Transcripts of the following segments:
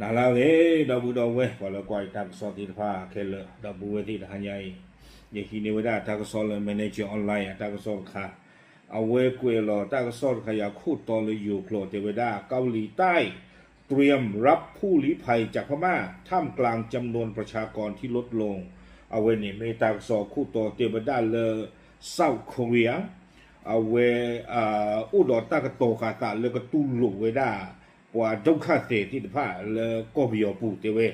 အလါဂ့ၤ ဒီပုၢ်ဒီဝဲၢ် ပှၤလၢကွၢ်ယတၢ်ကစီၣ်သ့ၣ်တဖၣ်ခဲလၢာ် ဒီပုၢ်ဝဲၢ်သ့ၣ်တဟါညါအံၤ, ယဟံးန့ၢ်ဝဲဒၣ်တၢ်ကစီၣ်လၢ Manager Online အတၢ်ကစီၣ်တခါ, အဝဲကွဲးလီၤတၢ်ကစီၣ်တခါအံၤအခိၣ်တီလၢယိၤကျိာ်တဲဝဲဒၣ် เกาหลีใต้เตรียมรับผู้ลี้ภัยจากพม่าท่ามกลางจำนวนประชากรที่ลดลง အဝဲန့ၣ်မ့ၢ်တၢ်ကစီၣ်အခိၣ်တီတဲဝဲဒၣ်လၢ South Korea အဝဲ အိၣ်ဒီးတၢ်ကတီၤဃာ်သးလၢကတူၢ်လိာ်ဝဲဒၣ် ပှၤဒုက္ခသည်သ့ၣ်တဖၣ်လၢကီၢ်ပယီၤပူၤတဲဝဲ,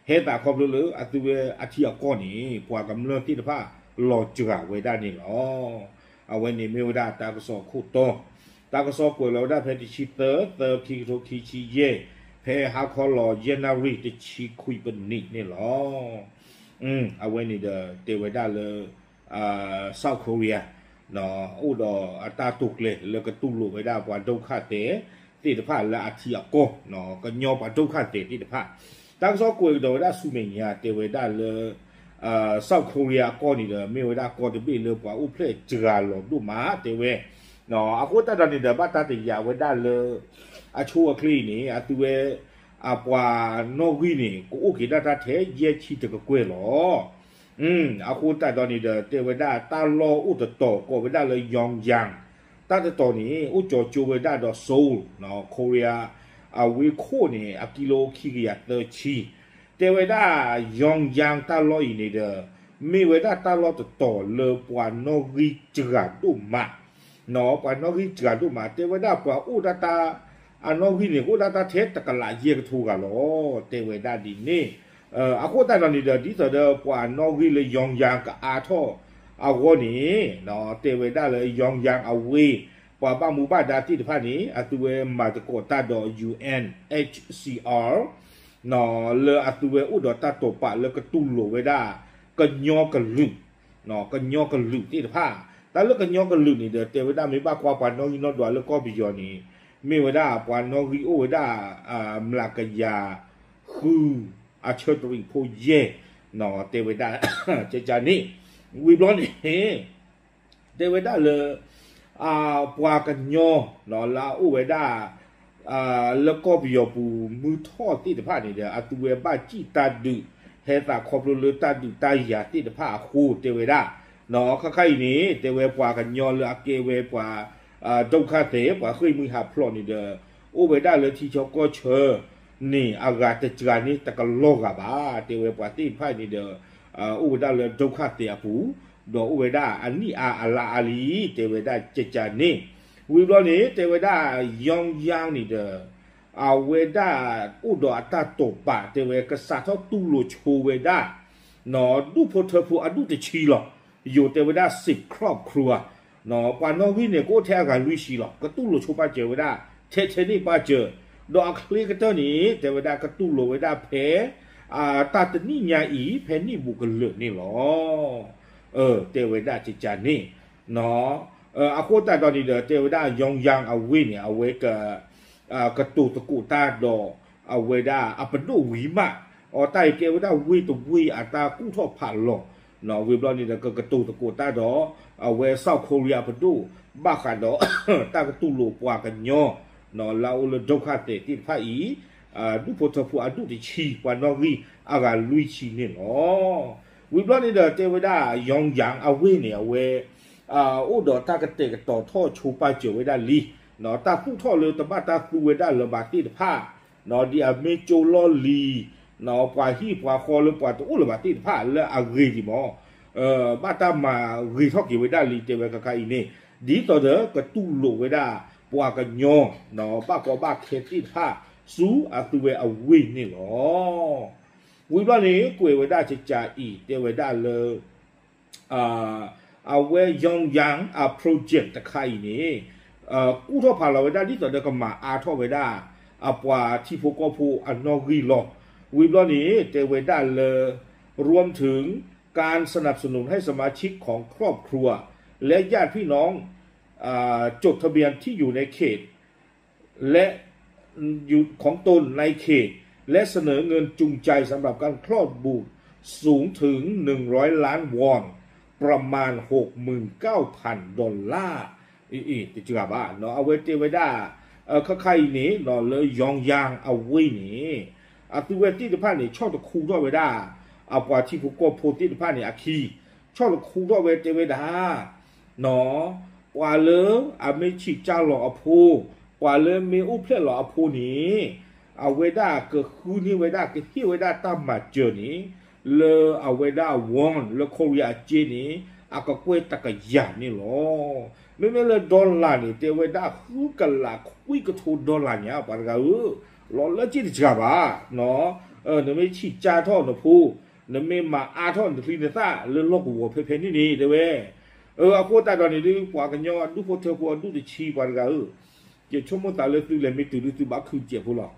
ဟဲသးခီဖျိလၢအသုဝဲအထံအကီၢ်န့ၣ် ပှၤကမျၢၢ်သ့ၣ်တဖၣ်လီၤစှၤဝဲဒၣ်န့ၣ်လီၤ. အဝဲန့ၣ်မ့ၢ်ဝဲဒၣ်တၢ်ကစီၣ်အခိၣ်တီ, တၢ်ကစီၣ်ကွဲးလီၤဝဲဒၣ်ဖဲတဆံသၢ သၢ ခံကထိခံဆံယဲၢ်, ဖဲဟါခီလီၤ ယဲၢ်နၣ်ရံၣ်တဆံခွံပနံးန့ၣ်လီၤ. အဝဲန့ၣ်ဒီးတဲဝဲဒၣ်လၢ South Korea အိၣ်ဒီးအတၢ်တိာ်ကျဲၤလၢကတူၢ်လိာ်ဝဲဒၣ်ပှၤဒုက္ခသည်သ့ၣ်တဖၣ်လၢအထံအကီၢ်, ကညီပှၤဒုက္ခသည်သ့ၣ်တဖၣ်, တၢ်ကစီၣ်ကွဲးကဒီးဝဲဒၣ်ဆူမဲာ်ညါတဲဝဲဒၣ်လၢ South Korea အကီၢ်န့ၣ်ဒီး မ့ၢ်ဝဲဒၣ်ကီၢ်တဘ့ၣ်လၢပှၤအိၣ်ဖျဲၣ်စှၤလီၤဒိၣ်မးတဲဝဲ, အဃိသတးဒီးန့ၣ်ဒီး ဘၣ်တၢ်တယာ်ဝဲဒၣ်လၢ အဆိအချ့အံၤန့ၣ် အသုဝဲ အပှၤနီၣ်ဂံၢ်န့ၣ် ကအိၣ်က့ၤဒၣ်တၢ်ထဲယဲၢ်ဆံတကကွဲၢ်လီၤ. အဃိသတးဒီးန့ၣ်ဒီး တဲဝဲဒၣ်တၢ်လီၢ်အိၣ်တတီၤကိးဝဲဒၣ်လၢ Yongyang, တၢ်တတီၤန့ၣ် အိၣ်ကၠီၤကၠိဝဲဒၣ်ဒီး Seoul, Korea အဝ့ၢ်ခိၣ်န့ၣ် အကံလိခံကယၤသၢဆံ, တဲဝဲဒၣ် Yongyang တၢ်လီၢ်အံၤန့ၣ်ဒီး မ့ၢ်ဝဲဒၣ်တၢ်လီၢ်တတီၤလၢပှၤနီၣ်ဂံၢ်စှၤဒိၣ်မး ပှၤနီၣ်ဂံၢ်စှၤဒိၣ်မး တဲဝဲဒၣ်ပှၤအိၣ်ဒၣ်တၢ် အနီၣ်ဂံၢ်န့ၣ် ကအိၣ်ဒၣ်တၢ်ထဲတကလးယဲၢ်ကထိဂၤလီၤ တဲဝဲဒၣ်ဒ်န့ၣ်, အဃိသတးဒီးန့ၣ်ဒီး ဒ်သိးဒီးပှၤနီၣ်ဂံၢ်လၢ Yongyang ကအါထီၣ်အဂီၢ်န့ၣ် တဲဝဲဒၣ်လၢ Yongyang အဝ့ၢ် ပှၤဘၣ်မူဘၣ်ဒါသ့ၣ်တဖၣ်န့ၣ် အသုဝဲမၤသကိးတၢ်ဒီး UNHCR လၢအသုဝဲအိၣ်ဒီးတၢ်တိာ်ပာ်လၢကတူၢ်လိာ်ဝဲဒၣ် ကညီကလုာ် ကညီကလုာ်သ့ၣ်တဖၣ်, တၢ်လၢကညီကလုာ်န့ၣ်ဒီး တဲဝဲဒၣ်မ့ၢ်ဘၣ်ကွၢ်ပှၤနီၣ်ဂံၢ်နီၣ်ဒွးလၢကီၢ်ပယီၤန့ၣ် မ့ၢ်ဝဲဒၣ်ပှၤနီၣ်ဂံၢ်အိၣ်ဝဲဒၣ် မျးကယၤဃု အဆၢတရံးဖိယဲၢ်, တဲဝဲဒၣ် ကကန့ၣ်, ဝံၤဘျီန့ၣ် တဲဝဲဒၣ်လၢ ပှၤကညီ လၢအအိၣ်ဝဲဒၣ် လၢကီၢ်ပယီၤပူၤမုၢ်ထီၣ်သ့ၣ်တဖၣ်န့ၣ်ဒီး အသုဝဲဘၣ်စံၣ်တၢ်ဒုး ဟဲသးခီဖျိလၢတၢ်ဒုးတၢ်ယၤသ့ၣ်တဖၣ်အဃိတဲဝဲဒၣ်, ခါခါအံၤန့ၣ် တဲဝဲပှၤကညီလၢအကဲဝဲပှၤ ဒုက္ခသည် ပှၤဃ့ၢ်မှံဟးဖျိးန့ၣ်ဒီး အိၣ်ဝဲဒၣ်လၢထံဆၢကီၢ်ဆၢန့ၣ် အဂၤတစှၤန့ၣ်တကလီၢ်ဂၤဘၣ်, တဲဝဲပှၤသ့ၣ်တဖၣ်န့ၣ်ဒီး အိၣ်ဝဲဒၣ်လၢဒုက္ခသည်အပူၤ, ဒီးအိၣ်ဝဲဒၣ်အနံၣ်အါအလါအါလံ, တဲဝဲဒၣ်ကကန့ၣ်, ဝံၤဘျီန့ၣ် တဲဝဲဒၣ် Yongyang န့ၣ်ဒီး အဝဲဒၣ်အိၣ်ဒီးအတၢ်တိာ်ပာ် တဲဝဲကစးထီၣ်တူၢ်လိာ်ဆိဝဲဒၣ် ဒူၣ်ဖိထၢဖိအဒူၣ်တဆံလီၤ, ယိၤတဲဝဲဒၣ် စံးခရီးခရူ ပှၤနီၣ်ဂံၢ်န့ၣ် ကအိၣ်ထဲအဂၤလွံၢ်ဆံလီၤ, ကတူၢ်လိာ်ဆိပာ်စၢၤဝဲဒၣ် ထဲထဲန့ၣ်ပာ်စၢၤ, ဒီးအချ့ကတၢၢ်န့ၣ် တဲဝဲဒၣ်ကတူၢ်လိာ်ဝဲဒၣ်ဖဲ တၢ်တနံၣ်ညါအံၤ ဖဲနံၣ်ဘူးကလၢာ်န့ၣ်လီၤ. တဲဝဲဒၣ်ကကန့ၣ်, အဃိသတးဒီးန့ၣ်ဒီး တဲဝဲဒၣ် Yongyang အဝ့ၢ်န့ၣ် အဝဲ ကတိၤသကိးတၢ်ဒီး အဝဲဒၣ်အပဒိၣ်ဝံၤမး, အတၢ်အံၤကဲဝဲဒၣ်ဝ့ၢ်တဝ့ၢ်အတၢ်ကူၣ်ထီၣ်ဖးလီၤ, ဝံၤဘျီန့ၣ်ဒီး ကကတိၤသကိးတၢ်ဒီး အဝဲ South Korea ပဒိၣ် ဘၣ်ဃးဒီး တၢ်ကတူၢ်လိာ်ပှၤကညီ လၢအအိၣ်လၢဒုက္ခသည်သ့ၣ်တဖၣ်အံၤ ဒူၣ်ဖိထၢဖိအဒူၣ်တဆံ ပှၤနီၣ်ဂံၢ်အဂၤလွံၢ်ဆံန့ၣ်လီၤ. ဝံၤဘျီန့ၣ်ဒီး တဲဝဲဒၣ် Yongyang အဝ့ၢ်န့ၣ် အဝဲ အိၣ်ဒီးတၢ်ကတဲာ်ကတီၤထီၣ်ဆိပာ်စၢၤဝဲဒၣ်လံ, တၢ်သူၣ်ထီၣ်လၢတဘၣ်တၢ်သူဝဲဒၣ်လၢၤဘၣ်သ့ၣ်တဖၣ်, ဒ်အမ့ၢ်ကၠိလီၢ်လံၤ, ပှၤဟံၣ်ပှၤဃီလၢပှၤတအိၣ်လၢၤဘၣ်သ့ၣ်တဖၣ်လၢအဂ့ၤဒံးမး, ဘၣ်တၢ်မၤဂ့ၤထီၣ်က့ၤဝဲဒၣ်လံ တဲဝဲခါခါအံၤန့ၣ်, ဒ်သိးဒီးကတူၢ်လိာ်ဝဲဒၣ် ပှၤကညီ ဘၣ်ကီဘၣ်ခဲသ့ၣ်တဖၣ် ဆူအသုဝဲအဝ့ၢ်န့ၣ်လီၤ. ဝံၤဘျီန့ၣ် ကွဲးဝဲဒၣ်ကကးအံၤ တဲဝဲဒၣ်လၢ အဝဲ Yongyang အ project တခါအံၤန့ၣ် ကူၣ်ထီၣ်ဖးလီၤဝဲဒၣ်ဒ်သိးဒီးကမၤအါထီၣ်ဝဲဒၣ် အပှၤထံဖိကီၢ်ဖိအနီၣ်ဂံၢ်လီၤ. ဝံၤဘျီန့ၣ် တဲဝဲဒၣ်လၢ รวมถึงการสนับสนุนให้สมาชิกของครอบครัวและญาติพี่น้อง จดทะเบียนที่อยู่ในเขต และอยู่ของตนในเขต และเสนอเงินจูงใจสำหรับการคลอดบุตรสูงถึง หนึ่งร้อยล้านวอน ประมาณ หกหมื่นเก้าพันดอลลาร์ အံၤ တစှၤဘၣ် အဝဲတဲဝဲဒၣ် ခါခါအံၤန့ၣ် လၢ Yongyang အဝ့ၢ်န့ၣ် အသုဝဲသ့ၣ်တဖၣ်န့ၣ် ဆီၣ်တခူထီၣ်ဝဲဒၣ် အပှၤထံဖိကီၢ်ဖိသ့ၣ်တဖၣ်န့ၣ်အခံ, ဆီၣ်တခူထီၣ်ဝဲတဲဝဲဒၣ် နီၣ်, ပှၤလၢအမ့ၢ်ဆံးကၢ်လီၤအဖိ, ပှၤလၢမ့ၢ်အိၣ်ဖျဲၣ်လီၤအဖိန့ၣ်, အဝဲဒၣ်ကဃုန့ၢ်ဝဲဒၣ် ကဟ့ၣ်ဝဲဒၣ်တၢ်မၤစၢၤန့ၣ် လၢအဝဲဒၣ် won လၢ Korea အကၠ့န့ၣ် အကကွဲၢ်တကယၤန့ၣ်လီၤ. မ့မ့ၢ်လၢ dollar န့ၣ် တဲဝဲဒၣ်ဃုကလးခွံကထိ dollar ညါ ပှၤတဂၤဧၢ, လီၤလၢက့ၢ်တစှၤဘၣ်, နမ့ၢ်ဆံးကၢ်ထီၣ်နဖိ, နမ့ၢ်မၤအါထီၣ်နချံနသၣ်လၢလီၢ်ကဝီၤဖဲဖဲန့ၣ်န့ၣ် တဲဝဲ အဃိသတးဒီးန့ၣ်ဒုး ပှၤကညီအဒူၣ်ဖိထၢဖိအဒူၣ်တဆံပှၤတဂၤဧၢ, ယဆိကမိၣ်သးလၢသုလဲၤမ့ၢ်တုၤဒုးသုဘၣ်ခုစဲးဖိလီၤ.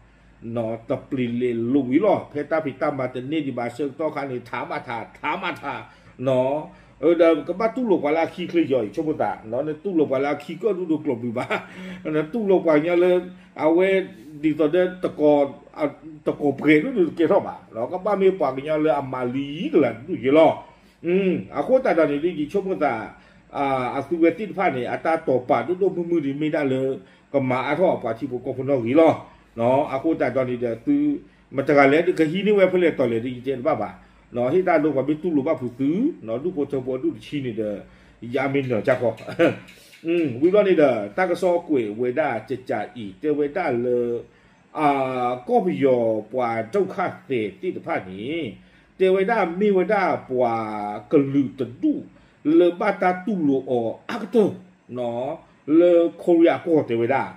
နီၣ်, တပျံၤလဲၤလိၤဝံၤလီၤ, ဖဲတၢ်ဖံးတၢ်မၤတန့ၢ်ဒံးဘၣ်ဆၢကတီၢ်ခါန့ၣ် ထးမးထး ထးမးထး, နီၣ်, ဒီးကဘၣ်တူၢ်လိာ်ပှၤလၢအခံချ့ယီၤ ယဆိကမိၣ်သး, နတူၢ်လိာ်ပှၤလၢအခံကၢၣ်ဒူၣ်ဒိကျိၤပျုၤဘၣ်, နတူၢ်လိာ်ပှၤကညီလၢ အဝဲ ဒ်သိးဒီး တကီၢ်ပှဲၤဒိၣ်ဒိၣ်တကဲထီၣ်ဘၣ်, ကဘၣ်မ့ၢ်ပှၤကညီလၢအမၤလံကလၤတဒူၣ်ယဲလီၤ. အဃိသတးဒီးန့ၣ်ဒုး ယဆိကမိၣ်သး အသုဝဲသ့ၣ်တဖၣ်န့ၣ် အတၢ်တိာ်ပာ်ဒိၣ်ဒိၣ်မုၢ်မုၢ်ဒ်မ့ၢ်ဒၣ်လၢ ကမၤအါထီၣ်အပှၤထံဖိကီၢ်ဖိနီၣ်ဂံၢ်လီၤ. အဃိသတးဒီးန့ၣ်ဒီး သု မတဂၤလဲၣ်ဒုးကဟံးန့ၢ်ဝဲဖဲလဲၣ်တီၤလဲၣ်ဒုး ယတဲတဘၣ်ဘၣ်, ဟ့ၣ်တၢ်ဒိပှၤမ့ၢ်တူၢ်လိာ်ဘၣ်ဖုးသု, ဒူၣ်ဖိထၢဖိအဒူၣ်တဆံန့ၣ်ဒီး ယမ့ၢ်နၢၤကၢ်ခီ ဝံၤဘျီန့ၣ်ဒီး တၢ်ကစီၣ်ကွဲးဝဲဒၣ်ကကးအံၤ တဲဝဲဒၣ်လၢ ကီၢ်ပယီၤပှၤဒုက္ခသည်သ့ၣ်တဖၣ်န့ၣ် တဲဝဲဒၣ်မ့ၢ်ဝဲဒၣ်ပှၤကလုာ်တဒူၣ်လၢဘၣ်တၢ်တူၢ်လိာ်အီၤအါကတၢၢ် လၢ Korea အကီၢ်တဲဝဲဒၣ်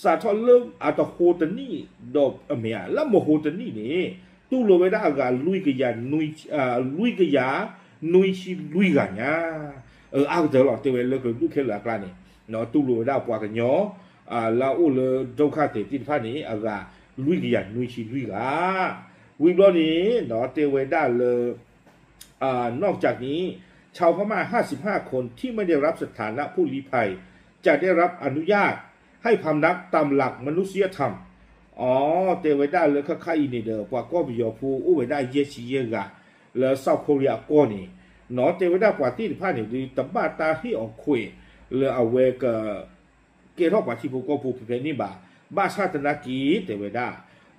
စးထီၣ်လၢအတဟိတနံၣ်ဒီးအမ့ၢ်ဧါ လၢမဟိတနံၣ်န့ၣ် တူၢ်လိာ်ဝဲဒၣ်အဂၤလွံၢ်ကယၤ လွံၢ်ကယၤနွံဆံလွံၢ်ဂၤညါ အါကတၢၢ်လီၤ တဲဝဲလၢကလုာ်ဒူၣ်ခဲလၢာ်အကျါန့ၣ် တူၢ်လိာ်ဝဲဒၣ်ပှၤကညီ လၢအအိၣ်လၢ ဒုက္ခသည်သ့ၣ်တဖၣ်န့ၣ် အဂၤလွံၢ်ကယၤနွံဆံလွံၢ်ဂၤ ဝံၤဘျီန့ၣ် တဲဝဲဒၣ်လၢ นอกจากนี้ ชาวพม่า ห้าสิบห้า คนที่ไม่ได้รับสถานะผู้ลี้ภัย จะได้รับอนุญาต ให้พำนัก ตามหลักมนุษยธรรม အတဲဝဲဒၣ်လၢခါခါအံၤန့ၣ်ဒီး ပှၤကီၢ်ပယီၤဖိအိၣ်ဝဲဒၣ်ယဲၢ်ဆံယဲၢ်ဂၤ လၢ South Korea အကီၢ်န့ၣ် နီၣ် တဲဝဲဒၣ်ပှၤသ့ၣ်တဖၣ်န့ၣ်ဒုး တဘၣ်တၢ်ဟ့ၣ်အီၤခွဲး လၢအဝဲက ကဲထီၣ်ပှၤထံဖိကီၢ်ဖိဖဲဖဲန့ၣ်ဘၣ်. ဘၣ်ဆၣ်သနာ်က့ တဲဝဲဒၣ်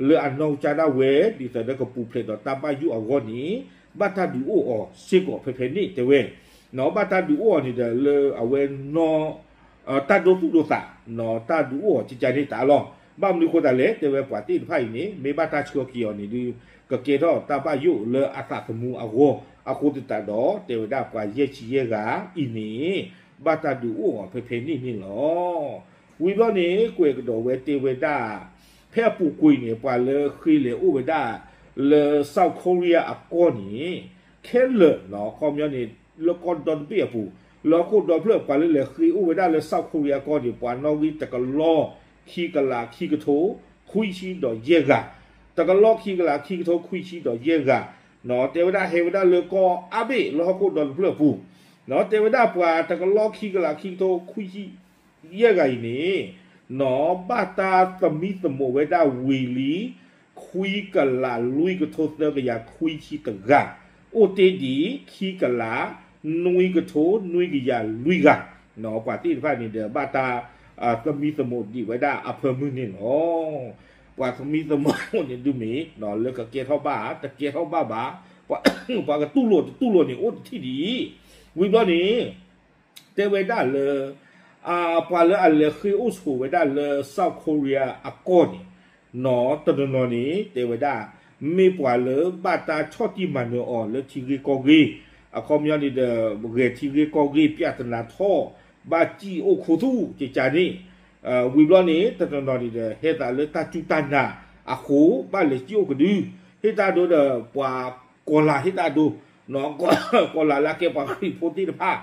လၢအနီၢ်ကစၢ်ဒၣ်ဝဲ ဒ်သိးဒီးကပူၤဖျဲးဒီးတၢ်ဘၣ်ယိၣ်အဂီၢ်န့ၣ် ဘၣ်တၢ်ဒုးအိၣ်အီၤစ့ၢ်ကီးဖဲဖဲန့ၣ် တဲဝဲ နီၣ် ဘၣ်တၢ်ဒုးအိၣ်အီၤန့ၣ်ဒီး လၢအဝဲနီၣ် တၢ်ဒိသူၣ်ဒိသး နီၣ် တၢ်ဒုးအိၣ်အီၤကကန့ၣ်တၢ်လီၤ. ဘၣ်မနုၤဃိသတးလဲၣ် တဲဝဲပှၤသ့ၣ်တဖၣ်အံၤန့ၣ် မ့ၢ်ဘၣ်တၢ်ဆှၢက့ၤအီၤန့ၣ်ဒုး ကကဲထီၣ်တၢ်ဘၣ်ယိၣ်လၢအသးသမူအဂီၢ် အဃိသတးဒီး တဲဝဲဒၣ်ပှၤယဲၢ်ဆံယဲၢ်ဂၤအံၤန့ၣ် ဘၣ်တၢ်ဒုးအိၣ်အီၤဖဲဖဲန့ၣ်န့ၣ်လီၤ. ဝံၤဘျီန့ၣ် ကွဲးကဒီးဝဲတဲဝဲဒၣ် ဖဲအပူၤကွံာ်န့ၣ် ပှၤလၢဃ့လဲၤအိၣ်ဝဲဒၣ်လၢ South Korea အကီၢ်န့ၣ် ခဲလၢာ် အခီပညီန့ၣ် လၢကီၢ်ဒီတဘ့ၣ်အပူၤ လၢဟီၣ်ခိၣ်ဒီဖျၢၣ် ပှၤလၢလဲၤဃ့အိၣ်ဝဲဒၣ်လၢ South Korea အကီၢ်န့ၣ် ပှၤနီၣ်ဂံၢ်တကလီၢ်ခံကလးခံကထိခွံဆံဒီးယဲၢ်ဂၤ, တကလီၢ်ခံကလးခံကထိခွံဆံဒီးယဲၢ်ဂၤ, တဲဝဲဒၣ်ဟဲဝဲဒၣ်လၢကီၢ်အါဘ့ၣ် လၢဟီၣ်ခိၣ်ဒီတဖျၢၣ်အပူၤ, တဲဝဲဒၣ်ပှၤတကလီၢ်ခံကလးခံကထိခွံဆံ ယဲၢ်ဂၤအံၤန့ၣ် နီၣ် ဘၣ်တၢ်သမံသမိးဝဲဒၣ်ဝံၤလံ ခွံကလးလွံၢ်ကထိသၢကယၤခွံဆံတဂၤ, အိၣ်တ့ၢ်ဒံးခံကလးနွံကထိနွံကယၤလွံၢ်ဂၤ, နီၣ် ပှၤသ့ၣ်တဖၣ်န့ၣ်ဒီး ဘၣ်တၢ်သမံသမိးဒံးဝဲဒၣ်အဖၢမုၢ်န့ၣ်လီၤ. ပှၤသမံသမိးန့ၣ်ဒုးမ့ၢ် နီၣ် လၢကကဲထီၣ်ဘၣ် တကဲထီၣ်ဘၣ်ဘၣ်, ပှၤကတူၢ်လိာ်တတူၢ်လိာ်န့ၣ်အိၣ်တထံၣ်ဒံး, ဝံၤဘျီန့ၣ် တဲဝဲဒၣ်လၢ ပှၤလၢအလဲၤဃ့အိၣ်ဆိးဝဲဒၣ်လၢ South Korea အကီၢ်န့ၣ် နီၣ် တနီၤနီၤန့ၣ် တဲဝဲဒၣ် မ့ၢ်ပှၤလၢဘၣ်တၢ်ဆီၣ်တံၢ်မၤနၢၤအီၤလၢထံဂ့ၢ်ကီၢ်ဂ့ၢ်, အခီပညီန့ၣ်ဒီး ဂဲၤထံဂ့ၢ်ကီၢ်ဂ့ၢ် ပြဿနာ ထီၣ်, ဘၣ်စံၣ်အိၣ်ခူသူၣ်ကကန့ၣ်, ဝံၤဘျီန့ၣ် တနီၤနီၤန့ၣ်ဒီး ဟဲသးလၢတၢ်စူၢ်တၢ်နာ်အဃိ ဘၣ်လဲၤစံၣ်အိၣ်ကဒု, ဟ့ၣ်တၢ်ဒိဒီးပှၤကီၤလၤဟ့ၣ်တၢ်ဒိ ကီၤလၤလၢအကဲပှၤခရံာ်ဖိသ့ၣ်တဖၣ်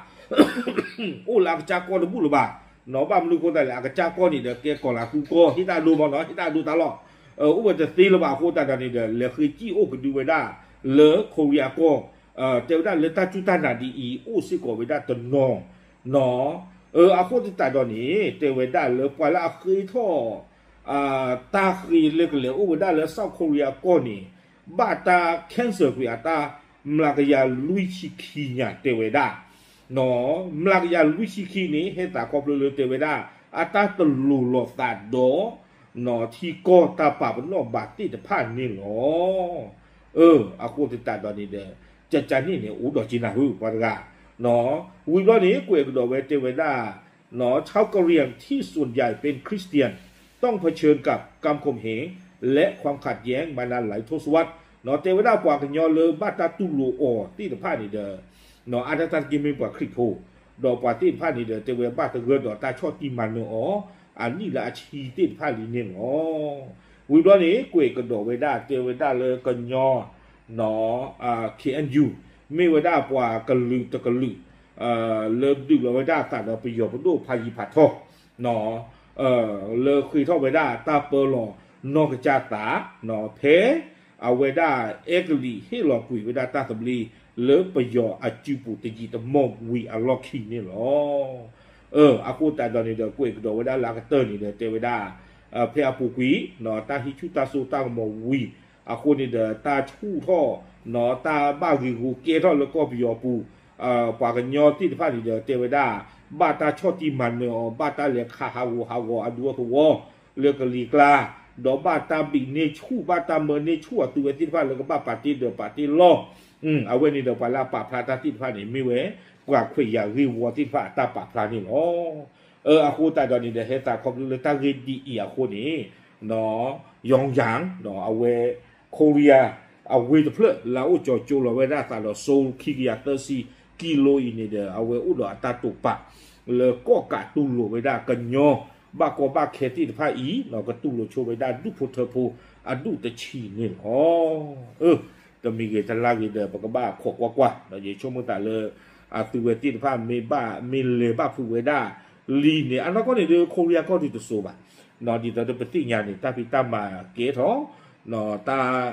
အိၣ်လၢအကစၢ်ကီၢ်တဘူၣ်လၢၤဘၣ်, နီၣ် ဘၣ်မနုၤအဃိသတးလဲၣ် အကစၢ်ကီၢ်န့ၣ်ဒီးကဲကီၤလၤဃုကီၢ် ဟ့ၣ်တၢ်ဒိမ့ၢ်နီၣ် ဟ့ၣ်တၢ်ဒိတၢ်လီၢ်, အိၣ်ဝဲတသ့လၢၤဘၣ်အဃိသတးဒီးန့ၣ်ဒီး လဲၤဃ့စံၣ်အိၣ်ကဒုဝဲဒၣ်လၢ Korea အကီၢ်, တဲဝဲဒၣ်လၢတၢ်စူၢ်တၢ်နာ်ဒ်အံၤ အိၣ်စ့ၢ်ကီးဝဲဒၣ်တနီၤ, နီၣ် အဃိသတးဒီးန့ၣ် တဲဝဲဒၣ်လၢပှၤလၢအဃ့ထီၣ် တၢ်ဃ့လၢကလဲၤအိၣ်ဝဲဒၣ်လၢ South Korea အကီၢ်န့ၣ် ဘၣ်တၢ် cancel ကွံာ်အတၢ် မျးကယၤလွံၢ်ဆံခံညါတဲဝဲဒၣ်, နီၣ် မျးကယၤလွံၢ်ဆံခံန့ၣ် ဟဲသးခီဖျိလၢတဲဝဲဒၣ် အတၢ်တလိၤလိာ်သးဒီး ထံကီၢ်တၢ်ပာ်ပနီၣ်ဘၣ်သ့ၣ်တဖၣ်န့ၣ်လီၤ. အဃိသတးဒီးန့ၣ်ဒီး ကကန့ၣ်န့ၣ် အိၣ်ဒီးက့နၢ်ဟူပှၤတဂၤ, ဝံၤဘျီန့ၣ် ကွဲးကဒီးဝဲတဲဝဲဒၣ် ชาวกะเหรี่ยงที่ส่วนใหญ่เป็นคริสเตียน ต้องเผชิญกับการข่มเหงและความขัดแย้งมานานหลายทศวรรษ တဲဝဲဒၣ်ပှၤကညီလၢဘၣ်တၢ်တူၢ်လိာ်အီၤသ့ၣ်တဖၣ်န့ၣ်ဒီး အါဒၣ်တၢ်တက့ၢ်မ့ၢ်ပှၤခရံာ်ဖိ, ဒီးပှၤသ့ၣ်တဖၣ်န့ၣ်ဒီး တဲဝဲဘၣ်သဂၢၢ်ဒီးတၢ်ဆီၣ်တံၢ်မၤနၢၤအီၤ အနံၣ်လၢအဆံသ့ၣ်တဖၣ်လံန့ၣ်လီၤ. ဝံၤဘျီန့ၣ် ကွဲးကဒီးဝဲဒၣ် တဲဝဲဒၣ်လၢကညီ KNU မ့ၢ်ဝဲဒၣ်ပှၤကလုာ်တကလုာ် လၢဒုးလီၤဝဲဒၣ်အသးဒီးပယီၤပဒိၣ်ဖးယံၤဖးထီ လၢဃ့ထီၣ်ဝဲဒၣ်တၢ်ပၢလီၤနီၢ်ကစၢ်သး ဖဲအဝဲဒၣ်အဲကလံးဟ့ၣ်လီၤကွံာ်ဝဲဒၣ်တၢ်သဘျ့ လၢပယီၤအစုပူၤတယံာ်တမီၢ်ဝံၤအလီၢ်ခံန့ၣ်လီၤ. အဃိသတးဒီးန့ၣ်ဒီး ကွဲးကဒီးဝဲဒၣ်လၢအကတၢၢ်န့ၣ်ဒီး တဲဝဲဒၣ် ဖဲအပူၤကွံာ် တၢ်ဟံးဆူၣ်တၢ်စိတၢ်ကမီၤဝံၤ အဃိန့ၣ်ဒီး တၢ်ဆူၣ်ထီၣ် တၢ်ဘၣ်ဂ့ၢ်ဂူၤကဲထီၣ်လၢကီၢ်ပယီၤပူၤ ပှၤကညီသ့ၣ်တဖၣ်န့ၣ်ဒီး တဲဝဲဒၣ် ဘၣ်တၢ်ဆီၣ်တံၢ်မၤနၢၤအီၤ ဘၣ်တၢ်လဲၤခးဟးဂီၤဟးဂီၤအဒူအသဝီ လၢကလံၤကျါ ဒီးဘၣ်တၢ်ဘံးန့ၢ်ဆူၣ် ဘၣ်တၢ်မၢန့ၢ်ဆူၣ်အသုဝဲသ့ၣ်တဖၣ်လၢကဘၣ်ပာ်တ့ၢ်ဒၢးပာ်တ့ၢ်လီၢ် အဝဲန့ၣ်ဒီးပှၤလၢအပာ်ဖျါတၢ်သ့ၣ်တဖၣ်န့ၣ် မ့ၢ်ဝဲ ပှၤခွဲးယာ်ဂ့ၢ်ဝီသ့ၣ်တဖၣ်အတၢ်ပာ်ဖျါန့ၣ်လီၤ. အဃိသတးဒီးန့ၣ်ဒီး ဟဲသးခီဖျိလၢတၢ်ဂ့ၢ်ဒ်အံၤအဃိန့ၣ် ယီၣ်ယၣ် အဝဲ ခိရံယါ အဝ့ၢ်တဖျၢၣ်လၢအအိၣ်ကၠီၤကၠိလီၤဝဲဒၣ်အသးဒီး Seoul ခံကယၤသၢဆံကံလိအံၤန့ၣ်ဒီး အဝဲအိၣ်ဒီးအတၢ်တိာ်ပာ် လၢကီၣ်ကးတူၢ်လိာ်ဝဲဒၣ်ကညီ ဘၣ်ကီဘၣ်ခဲသ့ၣ်တဖၣ်အံၤ ကတူၢ်လိာ်ဆိဝဲဒၣ်ဒူၣ်ဖိထၢဖိအဒူၣ်တဆံန့ၣ်လီၤ. တမံၤဂ့ၤတလါဂ့ၤဒီး ပကဘၣ်ခိးကွၢ်ကွၢ် ယဆိကမိၣ်သးလၢ အသုဝဲသ့ၣ်တဖၣ်မ့ၢ်ဘၣ်မ့ၢ်လဲၤဘၣ်ဖုးဝဲဒၣ်လံန့ၣ် အနီၢ်ကီၢ်န့ၣ်ဒီး ခိရံယါကီၢ်ဒုးတစိၤဘၣ် ဒ်သိးဒီးပသ့ၣ်ညါန့ၣ် တၢ်ဖံးတၢ်မၤကဲထီၣ် တၢ်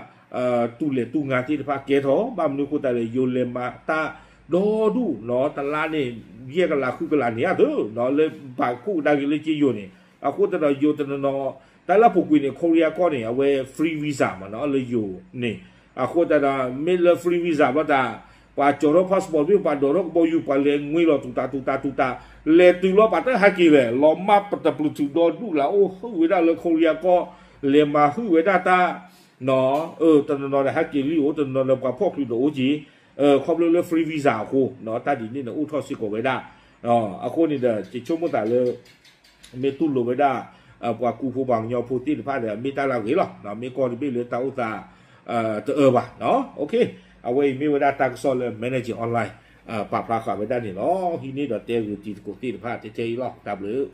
တူၢ်လဲၤတူၢ်ငါသ့ၣ်တဖၣ်ကဲထီၣ် ဘၣ်မနုၤအဃိသတးလဲၣ် ယိၤလဲၤမၤတၢ်ဒီဒူၣ်နီၤ တလါန့ၣ် ယဲၢ်ကလးဃုကလးန့ၣ်ဧါသၢနီၤ လၢဘၣ်ကိၣ်ကဒါက့ၤလၢက့ယိၤန့ၣ် အဃိသတးဒီးယိၤတနီၤနီၤ တၢ်လၢအပူၤကွံာ်န့ၣ် ခိရံယါကီၢ်န့ၣ် အဝဲ free visa မးနီၤ လၢယိၤန့ၣ် အဃိသတးဒီး မ့ၢ်လၢ free visa ဘျီတၢ် ပှၤကၠီၤထီၣ် passport မ့ၢ်ပှၤဒိးထီၣ်ကဘီယူၤ ပှၤလဲၤငွ့လီၤတူၢ်တၢ်တူၢ်တၢ်တူၢ်တၢ် လဲၤတုၤလီၤပှၤတဟဲက့ၤလဲၣ် လီၤမၢ်ပတပျုာ်ထုးဒီဒူၣ်လၢအိၣ်ဟုၣ်ဝဲဒၣ်လၢခိရံယါကီၢ် လဲၤမၤဟုၣ်ဝဲဒၣ်တၢ် တနီၤနီၤဒီးဟဲက့ၤလံအိၣ် တနီၤနီၤဒီးပှၤဖီၣ်ချုးဒီးအိၣ်က့ၤ ခီဖျိလၢ free visa အဃိ တၢ်ဒ်န့ၣ်န့ၣ် အိၣ်ထီၣ်စ့ၢ်ကီးဝဲဒၣ် အဃိန့ၣ်ဒီး ယဆိကမိၣ်သးလၢ မ့ၢ်တူၢ်လိာ်ဝဲဒၣ် ပှၤကူဖိပှၤကညီဖိသ့ၣ်တဖၣ်ဒီး မ့ၢ်တၢ်လၢအဂ့ၤလီၤ. မ့ၢ်ကီၢ်တဘ့ၣ်လၢတၢ်အိၣ်သး တအၢဘၣ်. အဝဲအံၤမ့ၢ်ဝဲဒၣ်တၢ်ကစီၣ်လၢ Manager Online ပာ်ဖျါဃာ်ဝဲဒၣ်န့ၣ်လီၤ. ဟံးန့ၢ်ဒီးတဲဂုာ်တံၤသကိးသ့ၣ်တဖၣ်ထဲထဲအံၤလီၤ. တၢ်ဘျုး